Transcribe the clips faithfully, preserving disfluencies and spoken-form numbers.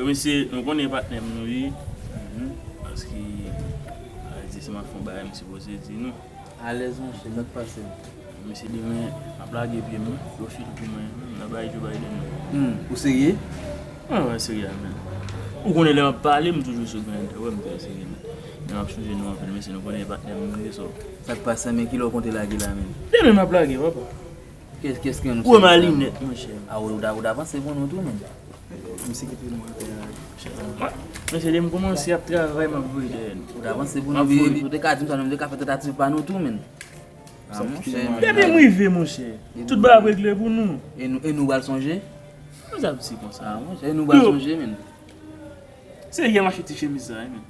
Mesye, nou konnen patnè m nou ye. Paske, a di, si m ap fè yon bagay, m sipoze di nou. Alèz, monchè, sa k pase? Mesye, demen, m ap lage pye m, wi. Yo fil pou mwen, m nan bay Joe Biden. Hmm, ou serye? Mwen, mwen serye, men. Ou konnen lè m ap pale, m toujou sou Grindr. Wè, m trè serye, men. Men m ap chonje nou anpil, mesye, nou konnen patnè m nou ye, so. Sa k pase, men ki lè w konte lage la, men? Demen m ap lage, papa. Kès, kès ki annou? Ou wè m a linèt, monchè. A, ou, ou ta, ou ta panse pou nou tou, men. Misye kite nou atè a. Mesye, depi m kòmanse ap travay, m ap voye dèyè nou. Ou ta panse pou nou, ou te ka di m sa, nou te ka fè tantativ pa nou tou, men. A, monchè. Depi m rive, monchè, tout bagay ap regle pou nou. E nou, e nou pral sonje? Sa ap di konsa, monchè. E nou pral sonje, men. Se yè m achte ti chemiz sa, men.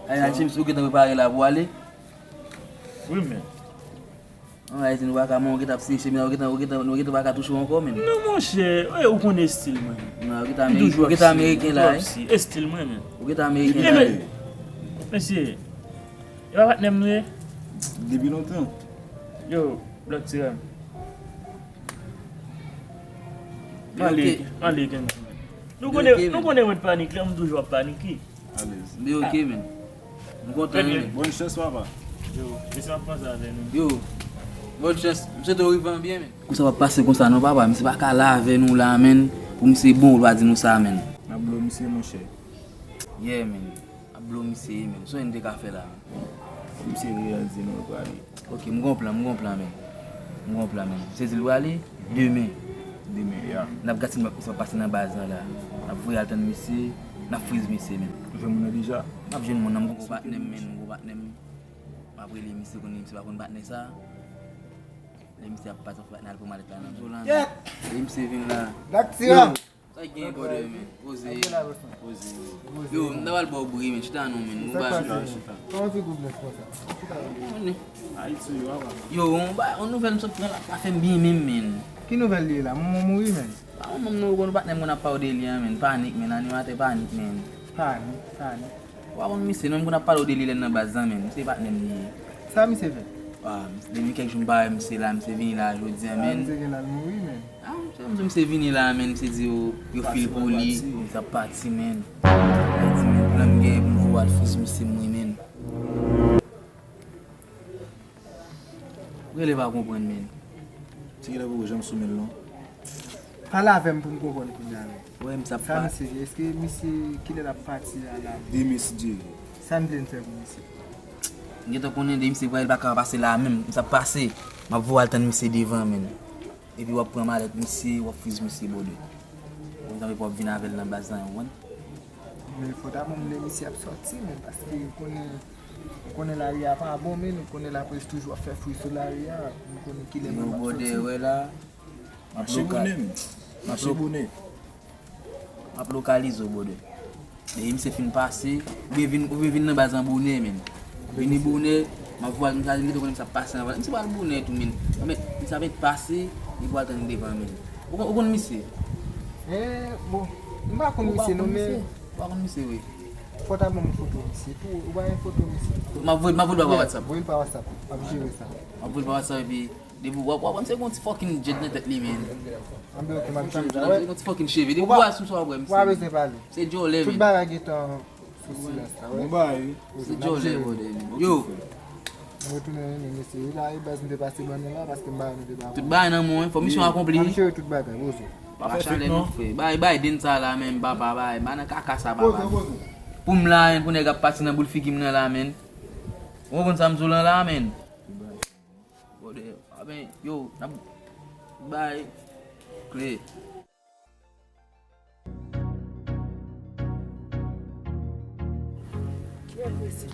Ay, la, chemiz ou gentan prepare la pou ale? Wi, men. An, Ayiti, nou pa ka, men, ou gentan ap siye chemiz la, ou gentan, ou gentan, nou gentan pa ka touche w ankò, men. Non, monchè, e, ou konnen estil mwen. Non, ou gentan Ameriken la, wi. Estil mwen, men. Ou gentan Ameriken la, wi. Mesye, e pa patnè m nou ye? Depi lontan. Yo, Black Tyrann. M ale, m ale, Kenny. Nou konnen, nou konnen mwen panik, lè m toujou ap panike. Alèz. Li oke, men. M kontan, men. Bòn chans, papa. Yo, mesye ap panse avè nou. Yo, bòn chans. M swete w rive an byen, men. Konsa w ap pase konsa non, papa. Misye pa ka la avè nou la, men. Pou misye bon, ou pa di nou sa, men. N ap blow misye, monchè. Yeah, men. Ap blow misye, men. Sa n te ka fè la, men. Misye reyalize nou prale. Ok, m gon plan, m gon plan, men. M gon plan, men. Se di l prale demen. Demen, ya. N ap gad si misye pase nan baz lan la. N ap voye al tann misye, n ap friz misye, men. Ou jwenn moun nan deja? M ap jwenn moun nan, m gon patnè m, men, m gon patnè m. M ap rele misye, konnen misye pa konn patnè sa. Lè misye ap pase, patnè al pran malèt la nan zò la. Lè misye vin la. Yo. Sa k gen, brother, men? Poze. Poze. Yo, m ta pral ba w bri, men. Chita non, men. Nou ba. Chita, chita. Kòman figou blès konsa? Chita non. Yo, on ba, on nouvèl m sot pran la, pa fè m byen menm, men. Ki nouvèl li ye la? Manman mouri, men. Pa manman m non, ou konn patnè m konn ap pale de li an, men. Panik, men. Animatè panik, men. Panik, panik. Ou pa konn misye non, m konn ap pale w de li lè n nan baz lan, men. Misye patnè m li ye. Sa misye fè? Ah, depi kèk jou m pa wè misye la, misye vini la jodi a, men. Ah, misye gen la l mouri, men. Ah, misye, misye, misye vini la, men, misye di yo, yo fil pou li, misye ap pati, men. Pati, men, plan m gen pou m voye al friz misye, mwen, men. Rele pa konprann, men. Ti kile pou janm sou men l, non? Pale avè m pou m konprann kounye a, men. Wè, misye ap pati. Sa misye di, èske misye, kilè l ap pati a la? Demen, si Dye vle. Sa n vle n fè pou misye? M gentan konnen de misye pral pa ka pase la menm, misye ap pase. M ap voye al tann misye devan, men. Epi w ap pran malèt misye, w ap friz misye, brother. Ou gentan wè pou w ap vin avè l nan baz lan, ou konprann? Men fò ta bon m lè misye ap sòti, men, paske ou konnen, ou konnen lari a pa bon, men, ou konnen lapolis toujou ap fè fri sou lari a, ou konnen kilè menm ap sòti. Yo, brother, wè la. Mache bonnen, men. Mache bonnen. M ap lokalize w, brother. Depi misye fin pase, oubyen vin, oubyen vin nan baz lan bonè, men. Vini bonè, m ap voye al, misye gentan konnen misye ap pase anvan. Misye pral bonè tou, men. Misye ap pase, li pral tann devan, men. Ou konn, ou konn misye? Eh, bon, m pa konn misye non, men. Ou pa konn misye, wi. Fò ta ban m foto misye tou, ou pa gen foto misye? M ap voye, m ap voye l pa WhatsApp. Voye l pa WhatsApp, m ap jere sa. M ap voye l pa WhatsApp, epi depi w ap, w ap wè misye gon ti fucking dread nan tèt li, men. Anben, ok, m ap tann sa, wè. Gon ti fucking cheve. Depi w al sou sa w ap wè misye. Ou pa bezwen pale. Se djòlè, men. Tout bagay gentan sou silans la, wè. Bon bagay, wi. Se djòlè, brother, men. Yo. M retounen, men, mesye, wi la, e baz m te pase ban nou la, paske m pa wè nou te ba. Tout bagay nan men w, wi. Fò misyon akonpli. M ap jere tout bagay, poze. Pa fè fake, non. Bay, bay, den sa la, men, papa, bay. M pa nan kaka sa, papa. Poze, poze. Pou m la, men, pou nèg ap pati nan boul figi m nan la, men. Ou konprann sa m di w lan la, men? Brother, a ben, yo, n ap bay kle. Trè prese.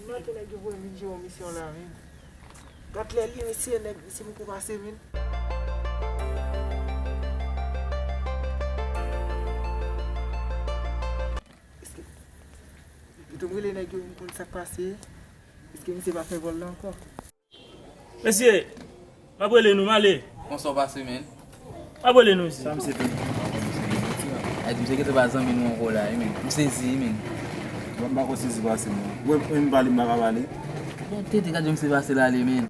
M mande nèg yo voye m vin jere yon misyon la, men. Gad lè li, mesye, nèg, misye poko pase, men. Èske, pito m rele nèg yo, m konn sa k pase. Èske misye pa fè vòl la ankò? Mesye, m ap rele nou, m ale. Konsa w pase, men? M ap rele nou, mesye. Sa misye fè? Ay, di misye gentan pa zanmi nou ankò la, wi, men. M sezi, wi, men. Bon, m pa ko sezi pase, men. Wè, wè, m pale, m pa ka pale. Bon, tete, gade misye pase la, ale, men.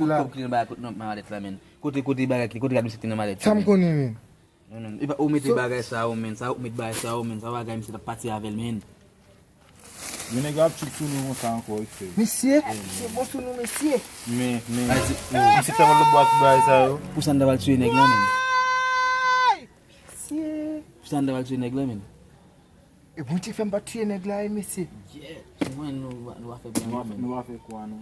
kout la. Kòb ki nan bagay kote nan malèt la, men. Kote, kote bagay ki, kote gad misye ki te nan malèt la, men. Sa m konnen, men. Non, non. Epa, ou mete bagay sa yo, men. Sa ou met bagay sa yo, men. Sa bagay misye t ap pati avè l, men. Yon nèg ap tchoup sou nou konsa ankò, wi, frè. Mesye, se bon sou nou, mesye. Men, men, misye fè yon lòt bwa tout bagay sa yo. Pou sa n ta pral tiye nèg lan, men. Mesye. Pou sa n ta pral tiye nèg lan, men. E Bondye fè m pa tiye nèg la, e mesye. Yeah. Mwen, nou, nou va fè byen, men. Nou va fè kwa, non.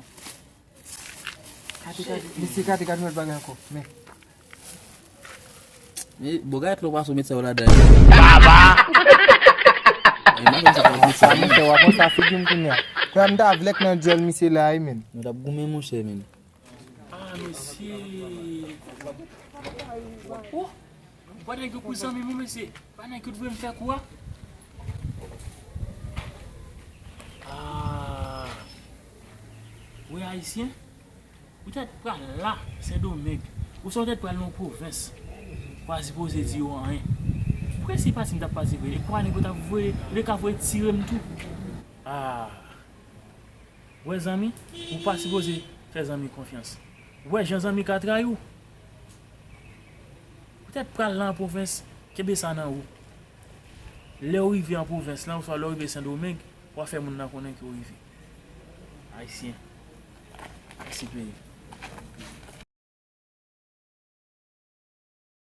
Gade, gade, mesye, gade, gade yon lòt bagay ankò. Men. Men, bon, gade lè w pase w met sa yo ladan. Baba! E, mwen, sa pa met sa, monchè, w ap konsa figi m kounye a. Kounya m ta vle k nan dyòl misye la, wi, men. Nou t ap goumen, monchè, men. Ah, mesye. Oh! Wè nèg yo kou zanmi m, mesye. Pa nèg yo t voye m fè kou a. Ah. Wi, ayisyen. Ou tèt pral la, Sendomeng. Ou sa ou tèt pral nan pwovens. Pa sipoze di yo anyen. Prese pati m t ap pase vre. E kwa nèg yo t ap voye, yo te ka voye tire m tou. Ah. Wè zanmi, ou pa sipoze fè zanmi konfyans. Ou wè jan zanmi ka trayi w. Ou tèt pral nan pwovens, kenbe sa nan ou. Lè w rive an pwovens lan, oswa lè w rive Sendomeng, w a fè moun nan konnen ke w rive. Ayisyen. Mèsi peyi.